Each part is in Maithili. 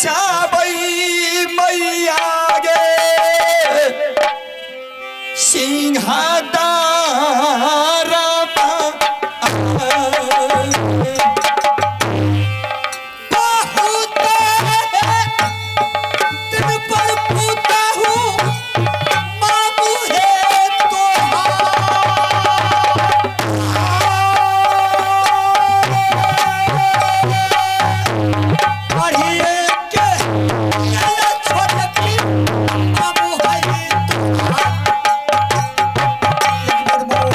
बचाबै मैया गे सिंहदारा। बहुत दिन पर पुतहु मामू हे तोहार। पढ़िए के चले छोटकी मामू है तोहार। एक बार बोला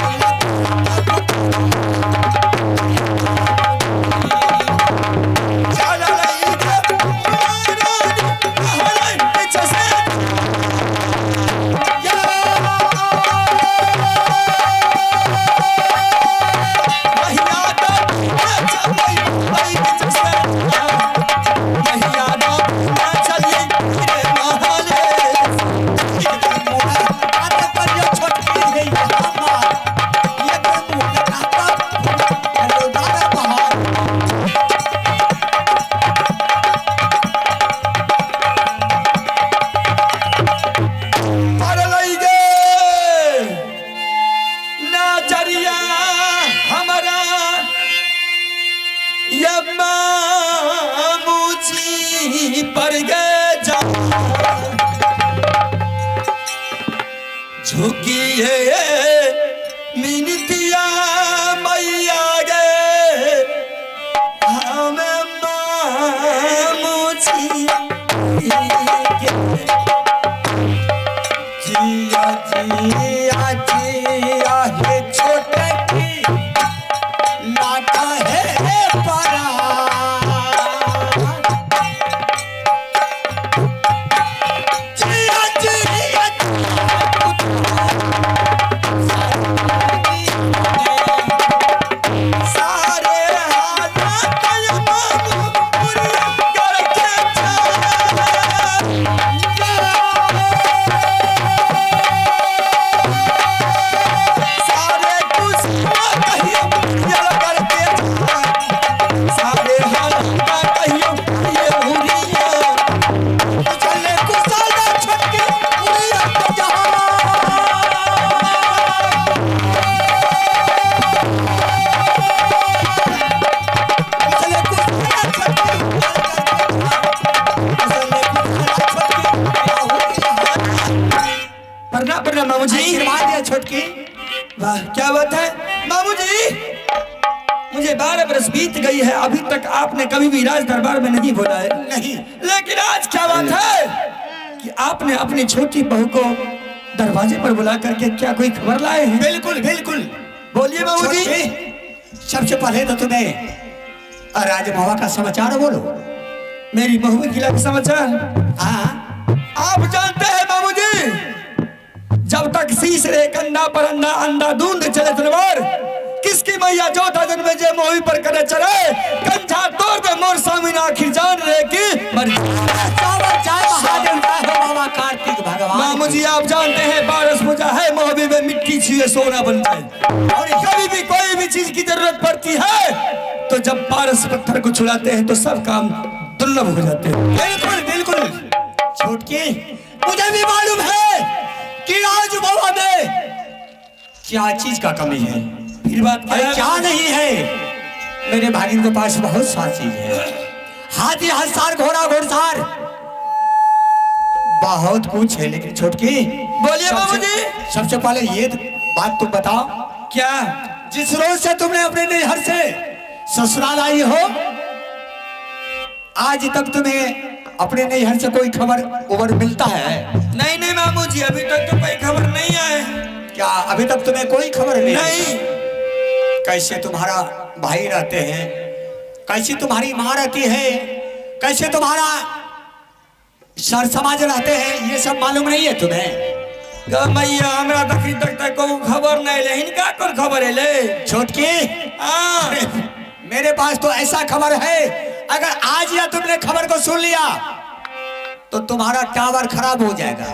नजरिया हमारा ये मामूजी पर गए जा झुकिए मिनतिया मैया गे हम मामूजी के। जिया जिया जिया हे छोटे की लाटा है परा। जिया जिया सारे हालात मामू बुरी करके चल। सारे कुछ कहियो ये करके चल। सारे हालात कहियो ये भूरिया। चले कुशाला छोटकी उड़िया के जहां। चले कुशाला छोटकी चले कुशाला छोटकी प्रणाम प्रणाम मामू जी। आशीर्वाद दिया छोटकी। वाह क्या बात है मामू जी, मुझे 12 बरस बीत गई है, अभी तक आपने कभी भी राज दरबार में नहीं बोला है। नहीं, लेकिन आज क्या बात है कि आपने अपनी छोटी बहू को दरवाजे पर बुला करके क्या कोई खबर लाए हैं? बिल्कुल बिल्कुल। बोलिए बाबू जी। छोटकी, सबसे पहले तो तुम्हें राजमहवा का समाचार बोलो। मेरी बहू किला का समाचार हाँ, आप जानते हैं बाबू जी, जब तक शीश रे कंधा पर अंडा अंडा दूध चले तलवार, किसकी मैया चौथा जन्म जे मोही पर करे चले, कंझा तोड़ दे मोर सामिन आखिर जान रे की मर। चावल जय महादेव जय हो बाबा कार्तिक भगवान। मामू जी आप जानते हैं बारस पूजा है, मोहबी में मिट्टी छुए सोना बन जाए। और कभी भी कोई भी चीज की जरूरत पड़ती है तो जब पारस पत्थर को छुड़ाते हैं तो सब काम दुर्लभ हो जाते हैं। बिल्कुल बिल्कुल छोटकी, मुझे भी मालूम है कि राजभवन में क्या चीज का कमी है। फिर बात क्या अरे है? क्या नहीं है, मेरे भागिन के पास बहुत सा चीज है। हाथी हंसार घोड़ा घोड़सार बहुत कुछ है। लेकिन छोटकी बोलिए बाबूजी। सबसे पहले ये बात तुम बताओ, क्या जिस रोज से तुमने अपने नैहर से ससुराल आई हो, आज तक तुम्हें अपने नैहर से कोई खबर उबर मिलता है? नहीं नहीं मामू जी, अभी तक तो कोई खबर नहीं आए। क्या अभी तक तुम्हें कोई खबर नहीं? नहीं। कैसे तुम्हारा भाई रहते हैं, कैसी तुम्हारी माँ रहती है, कैसे तुम्हारा सर समाज रहते हैं, ये सब मालूम नहीं है तुम्हें? ग मैया हमरा तखनी तक तक को खबर नहीं ले, इनका कौन खबर है ले? छोटकी हाँ। मेरे पास तो ऐसा खबर है, अगर आज या तुमने खबर को सुन लिया तो तुम्हारा टावर खराब हो जाएगा।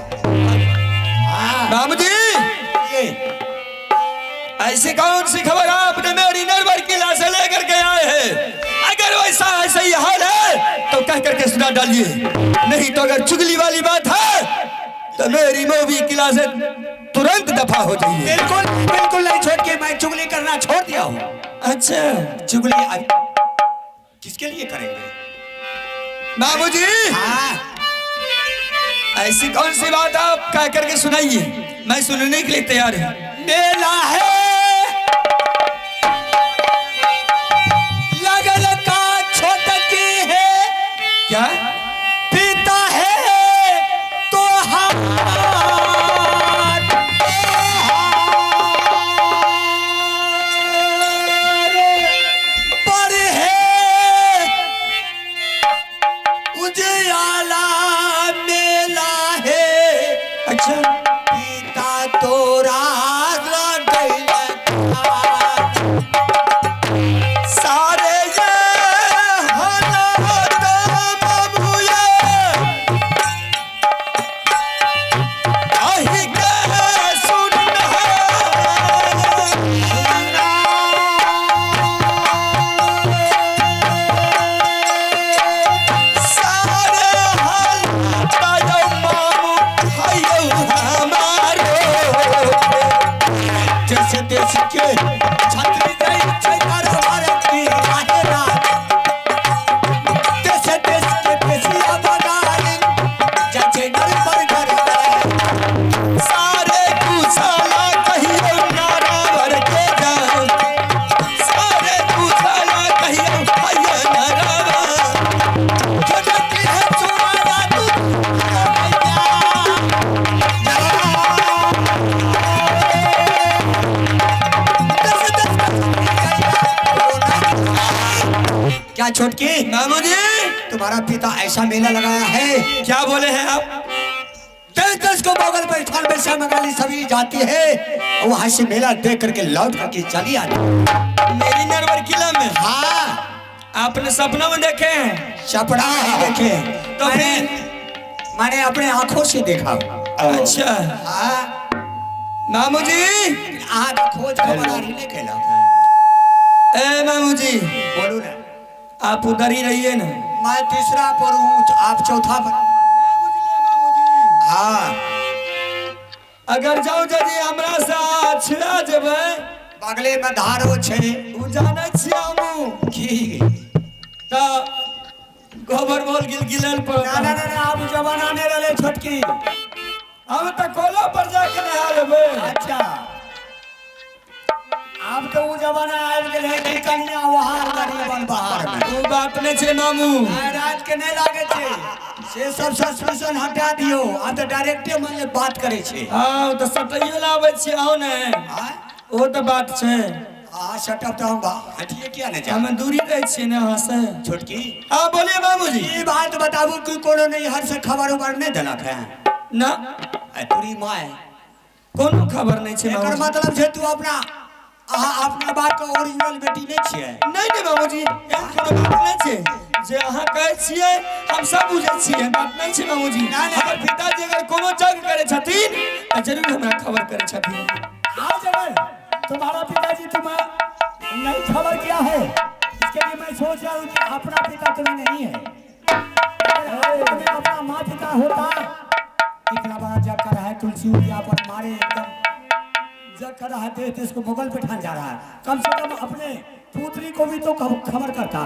हाँ। मामू जी ये ऐसी कौन सी खबर आपने मेरी नरवर किला से लेकर के आए हैं? अगर वैसा ऐसा ही हाल है तो कह करके सुना मत डालिए, नहीं तो अगर चुगली वाली बात है तो मेरी मोवी किला से तुरंत दफा हो जाइए। बिल्कुल बिल्कुल नहीं छोड़ के, मैं चुगली करना छोड़ दिया हूँ। अच्छा, चुगली किसके लिए करेंगे बाबूजी? हाँ, ऐसी कौन सी बात आप कह करके सुनाइए, मैं सुनने के लिए तैयार हूँ। मेला है लगल का छोटकी है, क्या पीता है तो पर है उजियाला मेला है। अच्छा, पिता तोरा सारे ये हालात बाबूया आही के सुन है। सारे हालात यो मामू हायो हमारो, जैसे देश के छत्री जाई छै दरबार की आहेरा, जैसे देश के देसिया बगान जाय छै घर पर घर। सारे कुशाला कहियो नारावर के जाओ, सारे कुशाला कहियो हायो नारावर। छोटकी है चुमारा तू भैया, क्या छोटकी मामू जी, तुम्हारा पिता ऐसा मेला लगाया है। क्या बोले हैं आप? देश देश को बगल पर स्थान में श्यामगाली सभी जाती है, वहां से मेला देख करके लौट करके चली आती। मेरी नरवर किला में? हाँ, आपने सपनों में देखे हैं? सपना नहीं देखे, तो फिर मैंने अपने आंखों से देखा। अच्छा हाँ मामू जी, आज खोज खबर आ रही नहीं खेला। ए मामू जी, बोलो ना। आप उधर ही रहिए ना। मैं तीसरा पर हूँ, आप चौथा पर। हाँ, अगर जाओ जदि हमरा से छिड़ा जेबै, बगले में धारो छे, उ जानै छियै हमहूँ की त गोबर बोल गिल गिलल पर। ना ना ना, आप जमाना नहीं रहे छोटकी। हम त कोलो पर जाके नहा लेबै। अच्छा, आब तो उ जमाना आबि गेल है कि कनिया वहार गरीबन बाहर में। उ बात नहीं छै मामू, रात के नहीं लागे छै, से सब सस्पेंशन हटा दियो। आब तऽ डायरेक्टे मन ले बात करे छै। हाँ, उ त सटैयो लाबै छियै, आउ ने। ओ त बात छै। हाँ, सटब तऽ हम हटिए किया ने जाब, हम दूरी रहै छियै ने अहाँ से। छोटकी हाँ बोलिए मामूजी। ई बात बताबू कि कोनो नहीं हर से खबर उबर नहीं देलक है? ना, तोरी माय कोनो खबर नहीं छै। एकर मतलब छै तू अपना अपना बाप के ओरिजिनल बेटी नहीं छियै। नहीं नहीं बाबूजी, एहन कोनो बात नहीं छै जे अहाँ कहै छियै, हम सब बुझै छियै। बात नहीं छै बाबूजी। हमर पिताजी अगर कोनो जग करै छथिन तऽ जरूर हमरा खबर करै छथिन। आज अगर तुम्हारा पिताजी तुम्हें नहीं खबर किया है, इसके लिए मैं सोच रहा हूँ कि अपना पिता तुम्हें नहीं है। अगर तुम्हें अपना माँ पिता होता, इतना बड़ा जग कर रहा है तुलसी उदिया पर मारे एकदम जग कर रहा है, देश देश को मुगल पे ठान जा रहा है। कम से कम अपने पुत्री को भी तो खबर करता।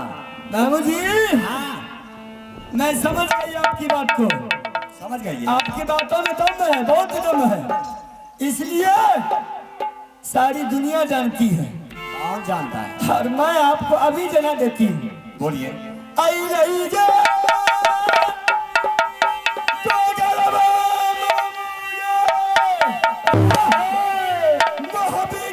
बाबूजी, हाँ मैं समझ गई आपकी बात को। समझ गई, आपकी बातों में दम है, बहुत दम है, इसलिए सारी दुनिया जानती है। कौन जानता है? और मैं आपको अभी जना देती हूँ। बोलिए। आई रही जे तो गलबा मोहब्बी।